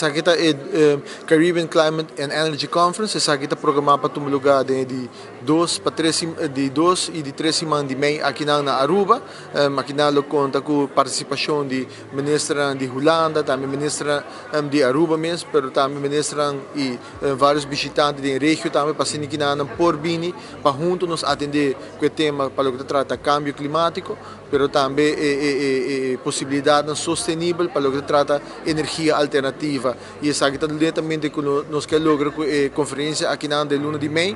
Esaki ta e Caribbean Climate and Energy Conference. Esaki ta programá pa tuma lugá den di 2 pa 3, di 2 i di 3 siman di mei aki na Aruba. Aki lo konta ku partisipashon di minister di Hulanda, tambe minister di Aruba mes, pero tambe minister i vários bishitante di region tambe pa asina por bini pa huntu nos atendé ku e tema pa loke ta trata kambio klimátiko, pero tambe e posibilidat sostenibel pa loke ta trata energia alternativo. I esaki ta netamente ku nos ke logra ku e konferensia aki na luna di mei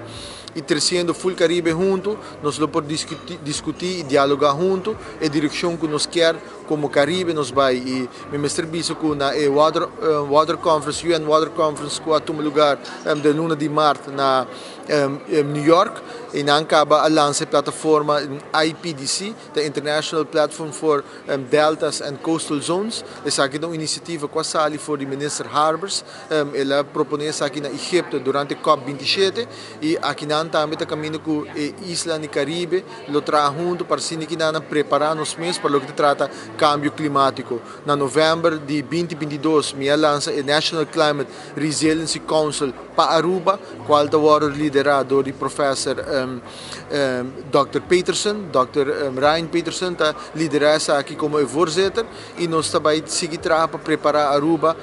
i tresiendo full Karibe huntu, nos por diskutí i dialogá huntu e direkshon ku nos ke komo Karibe nos bai. I mi mester bisa ku na e Water Conference, UN Water Conference, ku a tuma lugá den luna di mart na New York, i nan kaba a lansa e plataforma IPDC, the International Platform for Deltas and Coastal Zones. Esaki ta un inisiativa ku a sali for di Minister Harbers. El a proponé esaki na Egipto durante COP27 i aki nan tambe ta kaminda ku isla di Karibe lo traha huntu pa asina prepará nos mes pa loke ta trata kambio klimátiko. Na novèmber di 2022, mi a lansa e National Climate Resiliency Council pa Aruba, kual ta liderá dor di Professor Dr. Peterson, Dr. Ryan Peterson, ta liderá esaki komo voorzitter i nos ta bai sigui pa prepará Aruba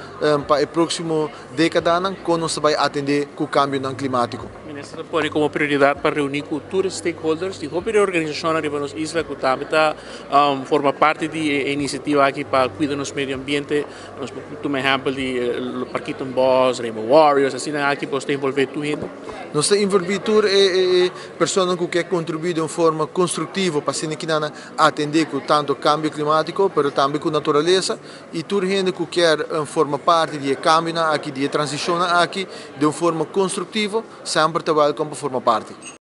pa e próksimo dékada ku nos ta bai atendé ku kambio klimátiko. Minister pone komo prioridat pa reuní ku tur stakeholders di hopi organisashon riba nos isla ku tambe ta forma parti di e inisiativa aki pa kuida nos medio ambiente. Nos tuma ehèmpel di Parkietenbos, Rainbow Warriors, asina aki por envolvé tur hende. Nos ta envolví tur e persona ku ke kontribuí di un forma konstruktivo pa asina atendé ku tantu kambio klimátiko, pero tambe ku naturalesa i tur hende ku ke forma parti di kambio aki, di transishon aki, di un forma konstruktivo, semper ta welkom pa forma parti.